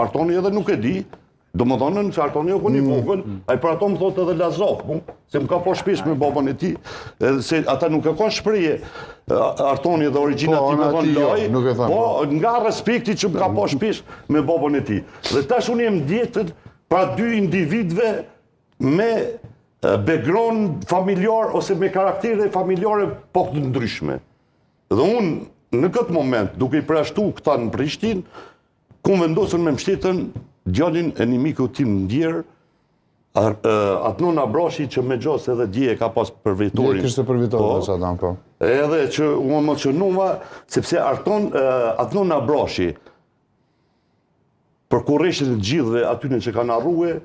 Artoni edhe nuk e di, Domethonë, se Artoni o kon i vogël, ai për ato më thotë edhe Lazov, mu, se më ka po shpesh me babën e tij, edhe se ata nuk e kanë shprehje Artoni dhe origjina Po, ti me ana thonë tij jo, laj, nuk e thanë, po, po. nga respekti që më ka po shpesh me babën e tij. Dhe tash unë jem ndjetët pra dy individve me e, background familjar ose me karaktere familjare pak të ndryshme. Dhe unë në këtë moment, duke i përjashtu këta në Prishtinë, ku vendosën me mbështetën djalin e një miku tim ndjerë, Ar- e, Adnon Abrashi që me gjasë edhe dje e ka pas përvjetorin. Dje kishte përvjetorin, Po, sa dan, po. Edhe që u emocionova, sepse Arton, e, Adnon Abrashi, për kurreshin e gjithëve atyne që kanë arrue,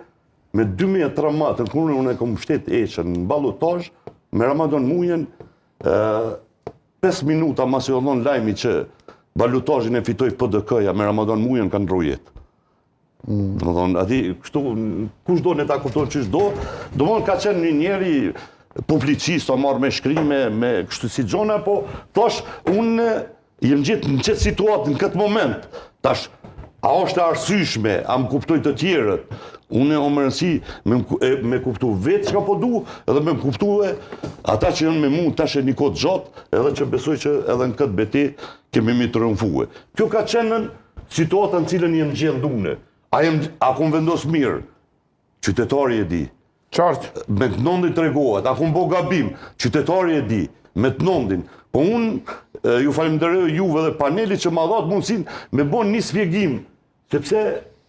me 2013, kur unë e kom mbështet Eqën në balotazh, me Ramadan Mujën, 5 minuta mas i dhon lajmi që balotazhin e fitoi PDK-ja me Ramadan Mujën kanë ndru jetë. Mm. Do të thonë, aty kështu kush do ne ta kupton çysh do, do të thonë ka qenë një njeri publicist, o marrë me shkrime, me kështu si gjona, po thash unë jem gjetë në qëtë situatë në këtë moment. Tash, a është e arsyeshme, a më kuptoj të tjerët? Unë o më rëndësi me, më ku- e, me kuptu vetë çka po du, edhe me më kuptu e ata që janë me mu tash e një kohë gjatë, edhe që besoj që edhe në këtë betejë kemi mi triumfue. Kjo ka qenë në situata në cilën jem gjendë une. A, jem, a kum vendos mirë? Qytetari e di. Qartë. Me të nondin tregohet, a kum bo gabim? Qytetari e di. Me të nondin. Po unë e, ju falenderoj juve dhe panelit që ma dhatë mundësinë me bo një spjegim, sepse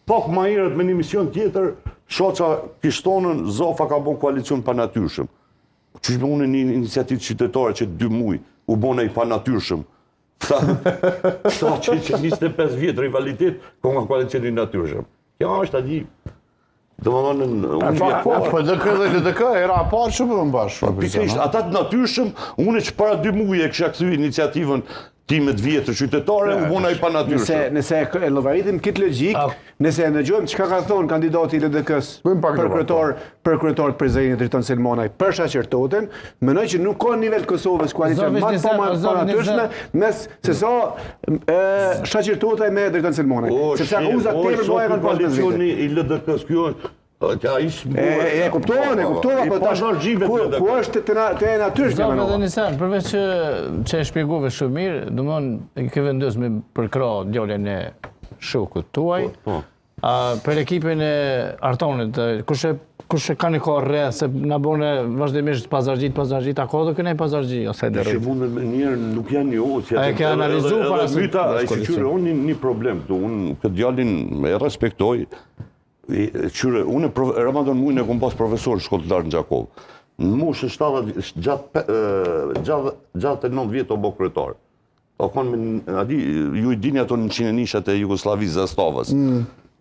pak ma herët me një emision tjetër, Shoqa kishtonën, Zofa ka bo koalicion panatyrshëm. Qysh me unë një iniciativë qytetare që dy muj u bona i panatyrshëm. Sa, sa që, që 25 vjet rivalitet, ko nga koalicion i natyrshëm. Kjo është aty, domethonë, unë Po, vjet po, PDK dhe LDK era e parë që bën bashkë. Po, Pikërisht, ata të natyrshëm, unë që para dy muaj e kisha kthy iniciativën time të vjetër qytetare, u bona i Nëse panatyrshëm. nëse e llogaritim këtë logjik, nëse e ndëgjojmë çka ka thonë kandidati i LDK-s Bëjmë pak për debat, kryetar për kryetar të Prizrenit Driton Selmanaj për Shaqir Totën, mendoj që nuk ka në nivel të Kosovës koalicion Zovi më të Nizar, pa Zovi panatyrshme mes se sa e Shaqir Totaj me Driton Selmanaj. O, Sepse akuzat o, tepër sot bëja ky kanë pas mes vete. koalicioni i LDK-s, kjo është Që ai s'mbuhet. E, e kuptova, e kuptova, po tash ku, ku është të, na- të e natyrshme Zafë edhe menova. një sen, përveç që, që e shpjegove shumë mirë, do ke vendos me përkrah djalin e shokut tuaj. Po, A, për ekipin e Artonit, e, kush e kush e ka një kohë rreth, se na bone vazhdimisht pazargjit, pazargjit, a ka do këne pazargji, ose Që dërrit? mundën me njerë nuk janë jo, si A e ke analizu para se Myta, të ai bësh që qyre, koalicion? unë një, një problem këtu, unë këtë djalin e respektoj, i- qyre, unë prof, Ramadan Mujin e kom pas profesor në shkollë të lartë në Gjakovë. Në moshën 70, gjatë, pe- e, 69 vjet o bo kryetar. O kon me, a di, ju i dini ato 101-shat e Jugosllavisë Zastavës.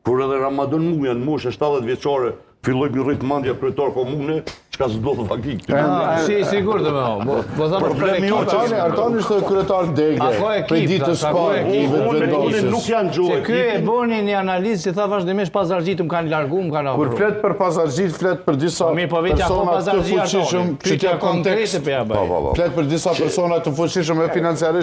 Kur edhe Ramadan Muja në moshën 70 vjeçare filloi mi rrit mendja kryetar komune, çka s'ndodh faktik. Ah, si, sigur dhe me po, po thamë për Problemi jo ekip. që- Artani, Artani është kryetar dege, A ka ekip, prej ditës tha, ka parë ekip. i Unë unë vetëvendosjes. nuk janë gjuhë Se ky e boni një analizë që tha vazhdimisht pazargjit më kanë largu, më kanë Kur afru. flet për pazargjit, flet për disa Po mirë, po vetja ko persona të pazargji fuqishëm Artoni. që Pyetja t'ja kontekst. konkrete po ja bëj. Po, po, po. Flet për disa persona të fuqishëm e financiarisht.